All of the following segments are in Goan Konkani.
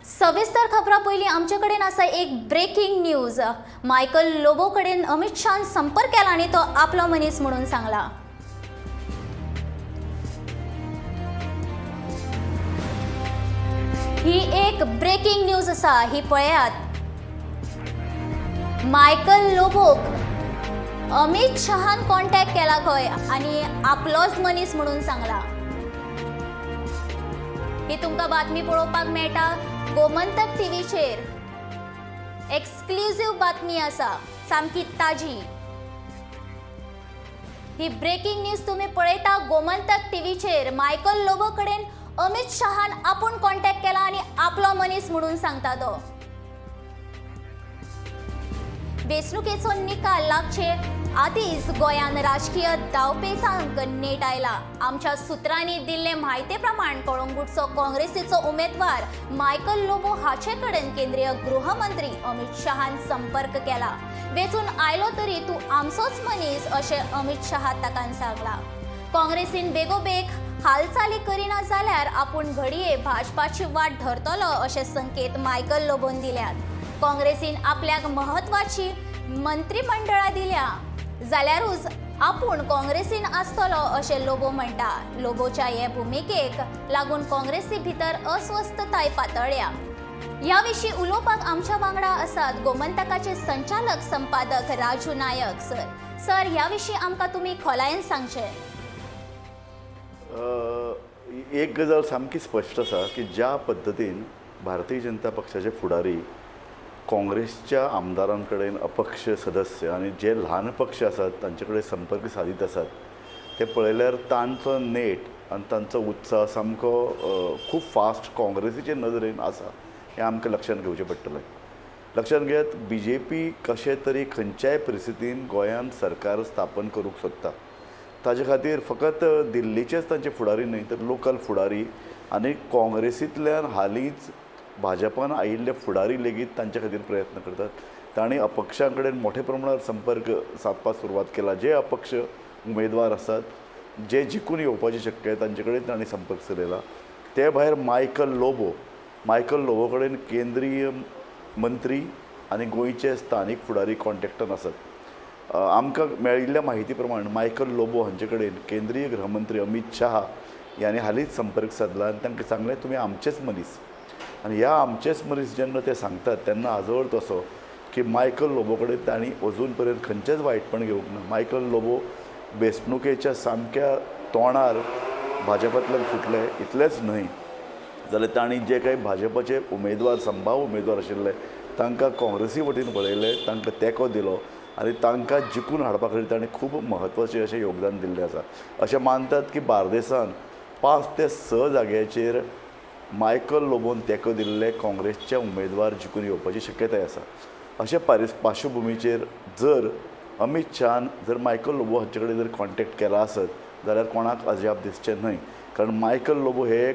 सविस्तर खबरां पयलीं आमचे कडेन आसा एक ब्रेकिंग न्यूज. मायकल लोबो कडेन अमित शाहन संपर्क केला आनी तो आपलो मनीस म्हणून सांगला. ही एक ब्रेकिंग न्यूज आसा, ही पळयात. मायकल लोबोक अमित शहान कॉन्टॅक्ट केला खंय आनी आपलोच मनीस म्हणून सांगला. ही तुमकां बातमी पळोवपाक मेळटा गोमंतक टीव्हीचेर. एक्सक्लुझीव बातमी आसा, सामकी ताजी. ही ब्रेकिंग न्यूज तुम्ही पळयता गोमंतक टीव्हीचेर. मायकल लोबो कडेन अमित शहान आपूण कॉन्टॅक्ट केला आनी आपलो मनीस म्हणून सांगता तो. वेंचणुकेचो निकाल लागचे आदींच गोंयान राजकीय दावपेचांक नेट आयला. आमच्या सुत्रांनी दिल्ले म्हायती प्रमाण कळंगूटचो काँग्रेसीचो उमेदवार मायकल लोबो हाचे कडेन केंद्रीय गृहमंत्री अमित शहान संपर्क केला. वेंचून आयलो तरी तूं आमचोच मनीस अशें अमित शहा ताका सांगला. काँग्रेसीन बेगोबेग हालचाली करिना जाल्यार आपूण घडये भाजपाची वाट धरतलो अशे संकेत मायकल लोबोन दिल्यात. काँग्रेसीन आपल्याक म्हत्वाची मंत्रिमंडळां दिल्या जाल्यारूच आपूण काँग्रेसीन आसतलो अशें लोबो म्हणटा. लोबोच्या हे भुमिकेक लागून काँग्रेसी भितर अस्वस्थताय पातळ्ळ्या. ह्या विशीं उलोवपाक आमच्या वांगडा आसात गोमंतकाचे संचालक संपादक राजू नायक सर. सर, ह्या विशीं आमकां तुमी खोलायेन सांगचें. एक गजाल सामकी स्पश्ट आसा की ज्या पद्दतीन भारतीय जनता पक्षाचे फुडारी काँग्रेसच्या आमदारां कडेन, अपक्ष सदस्य आनी जे ल्हान पक्ष आसात तांचे कडेन संपर्क सादीत आसात ते पळयल्यार तांचो नेट आनी तांचो उत्साह सामको खूब फास्ट काँग्रेसीचे नदरेन आसा हें आमकां लक्षांत घेवचें पडटलें. लक्षांत घेयात, बीजेपी कशें तरी खंयच्याय परिस्थितीन गोंयांत सरकार स्थापन करूंक सोदता. ताजे खातीर फकत दिल्लीचेच तांचे फुडारी न्हय तर लोकल फुडारी आनी काँग्रेसींतल्यान हालींच भाजपान आयिल्ले फुडारी लेगीत तांचे खातीर प्रयत्न करतात. तांणी अपक्षां कडेन मोठे प्रमाणार संपर्क सादपाक सुरवात केला. जे अपक्ष उमेदवार आसात, जे जिखून येवपाची शक्य तांचे कडेन तांणी संपर्क चलयला. ते भायर मायकल लोबो, मायकल लोबो कडेन केंद्रीय मंत्री आनी गोंयचे स्थानीक फुडारी कॉन्टेक्टान आसात. आमकां मेळिल्ल्या म्हायती प्रमाण मायकल लोबो हांचे कडेन केंद्रीय गृहमंत्री अमीत शहा यांनी हालींच संपर्क सादला आनी तांकां सांगलें, तुमी आमचेच मनीस. आनी ह्या आमचेच मनीस जेन्ना ते सांगतात तेन्ना हाजो अर्थ असो की मायकल लोबो कडेन तांणी अजून पर्यंत खंयचेंच वायटपण घेवंक ना. मायकल लोबो वेंचणुकेच्या सामक्या तोंडार भाजपांतल्यान फुटले. इतलेंच न्हय जाल्यार तांणी जे कांय भाजपाचे उमेदवार, संभाव्य उमेदवार आशिल्ले तांकां काँग्रेसी वटेन वळयले, तांकां तेंको दिलो आनी तांकां जिखून हाडपा खातीर तांणी खूब म्हत्वाचें अशें योगदान दिल्लें आसा. अशें मानतात की बार्देसान 5 ते 6 जाग्याचेर मायकल लोबोन तेंको दिल्ले काँग्रेसचे उमेदवार जिखून येवपाची शक्यताय आसा. अशे पार्श्वभुमीचेर जर अमीत शहान जर मायकल लोबो हांचे कडेन जर कॉन्टेक्ट केला आसत जाल्यार कोणाक अजाप दिसचें न्हय. कारण मायकल लोबो हे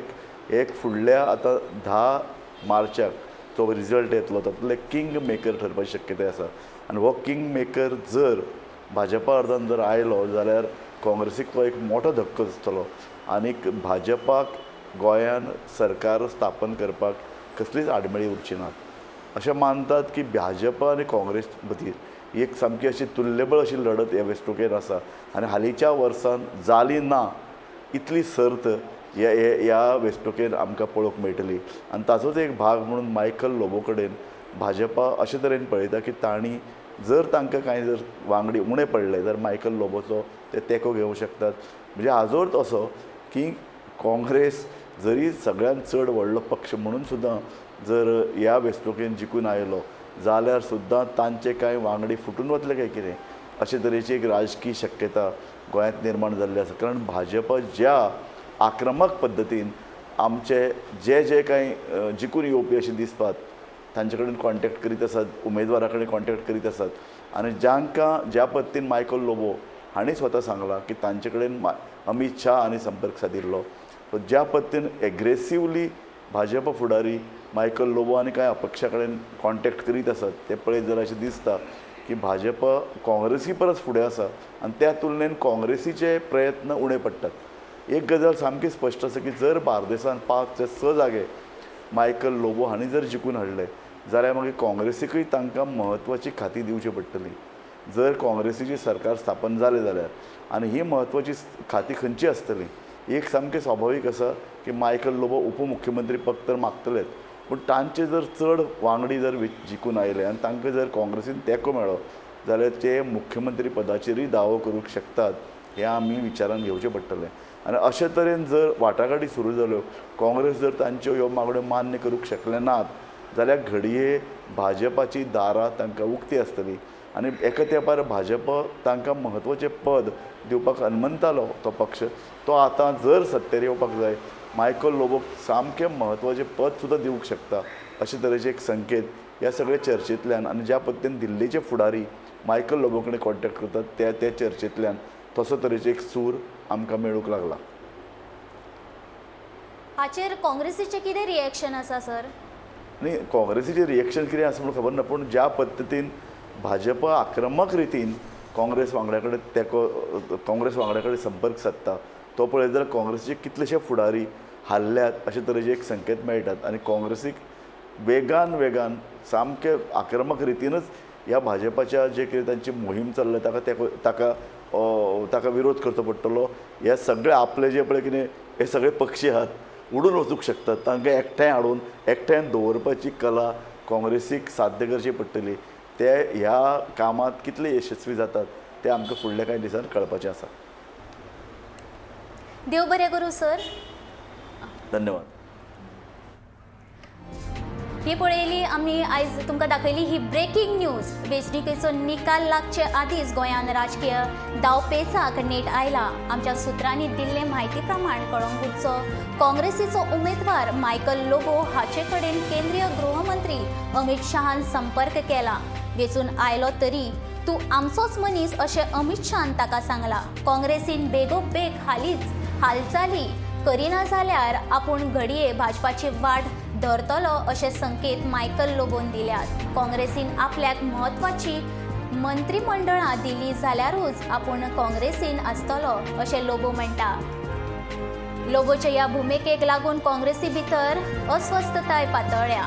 एक फुडल्या आतां 10 मार्चाक जो रिजल्ट येतलो तातूंतले किंग मेकर ठरपाची शक्यताय आसा. आनी हो किंग मेकर जर भाजपा अर्दान जर आयलो जाल्यार काँग्रेसीक तो एक मोठो धक्को आसतलो आनीक भाजपाक गोंयान सरकार स्थापन करपाक कसलीच आडमेळी उरची नात. अशें मानतात की भाजपा आनी काँग्रेस मदीं एक सामकी अशी तुल्यबळ अशी लढत ह्या वेंचणुकेन आसा आनी हालींच्या वर्सान जाली ना इतली सर्त ह्या ह्या वेंचणुकेन आमकां पळोवंक मेळटली. आनी ताचोच एक भाग म्हणून मायकल लोबो कडेन भाजपा अशे तरेन पळयता की तांणी जर तांकां कांय जर वांगडी उणे पडले जाल्यार मायकल लोबोचो ते तेंको घेवंक शकतात. म्हणजे हाजो अर्थ असो की काँग्रेस जरी सगळ्यांत चड व्हडलो पक्ष म्हणून सुद्दां जर ह्या वेंचणुकेन जिखून आयलो जाल्यार सुद्दां तांचे कांय वांगडी फुटून वतले काय कितें अशे तरेची एक राजकीय शक्यता गोंयांत निर्माण जाल्ली आसा. कारण भाजपा ज्या आक्रमक पद्दतीन आमचे जे जे कांय जिखून येवपी अशें दिसतात तांचे कडेन कॉन्टेक्ट करीत आसात, उमेदवारा कडेन कॉन्टेक्ट करीत आसात आनी जांकां ज्या पद्दतीन मायकल लोबो हांणी स्वता सांगलां की तांचे कडेन अमीत शाह हांणी संपर्क सादिल्लो, ज्या पद्दतीन एग्रेसिवली भाजपा फुडारी मायकल लोबो आनी कांय अपक्षा कडेन कॉन्टेक्ट करीत आसात ते पळयत जाल्यार अशें दिसता की भाजपा काँग्रेसी परस फुडें आसा आनी त्या तुलनेन काँग्रेसीचे प्रयत्न उणे पडटात. एक गजाल सामकी स्पश्ट आसा की जर बार्देसान 5 ते 6 जागे मायकल लोबो हांणी जर जिखून हाडले जाल्यार मागीर काँग्रेसीकूय तांकां म्हत्वाची खाती दिवची पडटली. जर काँग्रेसीची सरकार स्थापन जालें जाल्यार आनी ही म्हत्वाची खाती खंयची आसतली, एक सामकें स्वाभावीक आसा की मायकल लोबो उपमुख्यमंत्री पद तर मागतलेच, पूण तांचे जर चड वांगडी जर जिखून आयले आनी तांकां जर काँग्रेसीन तेंको मेळ्ळो जाल्यार ते मुख्यमंत्री पदाचेरूय दावो करूंक शकतात, हें आमी विचारान घेवचें पडटलें. आनी अशे तरेन जर वाटाघाटी सुरू जाल्यो, काँग्रेस जर तांच्यो ह्यो मागण्यो मान्य करूंक शकले नात जाल्यार घडये भाजपाची दारां तांकां उक्ती आसतली आनी एका तेंपार भाजप तांकां म्हत्वाचें पद दिवपाक अनमनतालो तो पक्ष, तो आतां जर सत्तेर येवपाक जाय मायकल लोबोक सामकें म्हत्वाचें पद सुद्दां दिवंक शकता अशे तरेचे एक संकेत ह्या सगळ्या चर्चेंतल्यान आनी ज्या पद्दतीन दिल्लीचे फुडारी मायकल लोबो कडेन कॉन्टेक्ट करतात त्या त्या चर्चेंतल्यान तसो तरेचे एक सूर आमकां मेळूंक लागला. हाचेर काँग्रेसीचें कितें रिएक्शन आसा सर? न्ही, काँग्रेसीचें रिएक्शन कितें आसा म्हूण खबर ना, पूण ज्या पद्दतीन भाजप आक्रमक रितीन काँग्रेस वांगड्या कडेन तेंको, काँग्रेस वांगड्या कडेन संपर्क सादता तो पळयत जाल्यार काँग्रेसीचे कितलेशे फुडारी हारल्यात अशे तरेचे एक संकेत मेळटात आनी काँग्रेसीक वेगान वेगान सामके आक्रमक रितीनच ह्या भाजपाच्या जे कितें तांची मोहीम चल्ल्या ताका तेंको, ताका ताका विरोध करचो पडटलो. हे सगळे आपले जे पळय कितें हे सगळे पक्षी आहात उडून वचूंक शकतात, तांकां एकठांय हाडून एकठांय दवरपाची कला काँग्रेसीक साध्य करची पडटली. ते ह्या कामांत कितले यशस्वी जातात ते आमकां फुडल्या कांय दिसान कळपाचें आसा. देव बरें करूं सर. धन्यवाद. ही पळयली आमी आयज तुमकां दाखयली ही ब्रेकिंग न्यूज. वेंचणुकेचो निकाल लागचे आदींच गोंयांत राजकीय दावपेचाक नेट आयला. आमच्या सुत्रांनी दिल्ले म्हायती प्रमाण कळंगूटचो काँग्रेसीचो उमेदवार मायकल लोबो हाचे कडेन केंद्रीय गृहमंत्री अमित शहान संपर्क केला. वेंचून आयलो तरी तूं आमचोच मनीस अशें अमित शहान ताका सांगलां. काँग्रेसीन बेगोबेग हालींच हालचाली करिना जाल्यार आपूण घडये भाजपाची वाट धरतलो अशे संकेत मायकल लोबोन दिल्यात. काँग्रेसीन आपल्याक म्हत्वाची मंत्रिमंडळां दिली जाल्यारूच आपूण काँग्रेसीन आसतलो अशें लोबो म्हणटा. लोबोच्या ह्या भुमिकेक लागून काँग्रेसी भितर अस्वस्थताय पातळ्ळ्या.